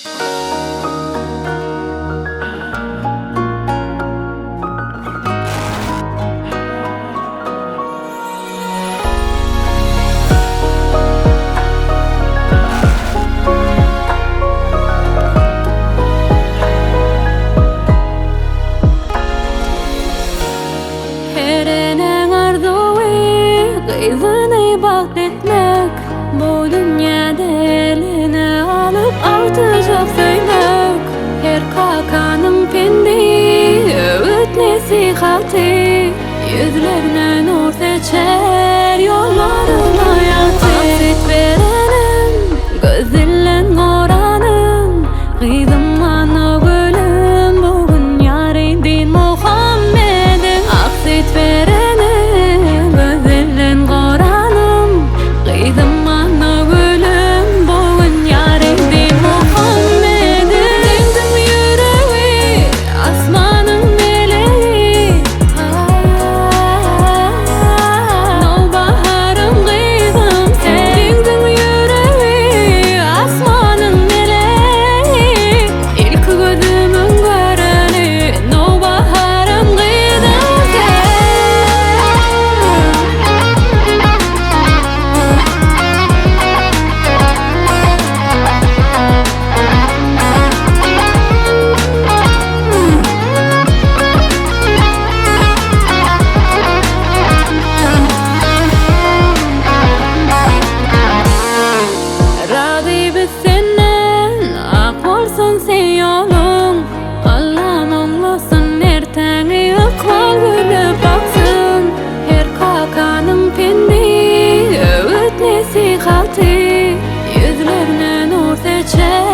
Her enäň arzuwy gyzyny bagt etmek, Bu dünýäde eline alyp agtyjak söýmek. Her kakanyň pendi, öwüt-nesihaty, Ýüzlerine nur seçer, ýollaryna ýagty. Ak süýt berenim, göz ilden goranym, Gyzym Annagülüm, bu gün ýary din Muhammediň. Ak süýt berenim, göz ilden goranym, Gyzym Annagülüm, bu gün ýary din Muhammediň. Deňziň ýüregi, asmanyň melegi, Nowbaharyň gyzym sen. Deňziň ýüregi, asmanyň melegi, Ilki gözümiň göreni, nowbaharyň gyzym sen. Razy biz senden, ak bolsun seň ýoluň, Allam oňlasyn ertäňi ykbal gülüp baksyn. Her kakanyň pendi, öwüt-nesihaty, Ýüzlerine nur seçer.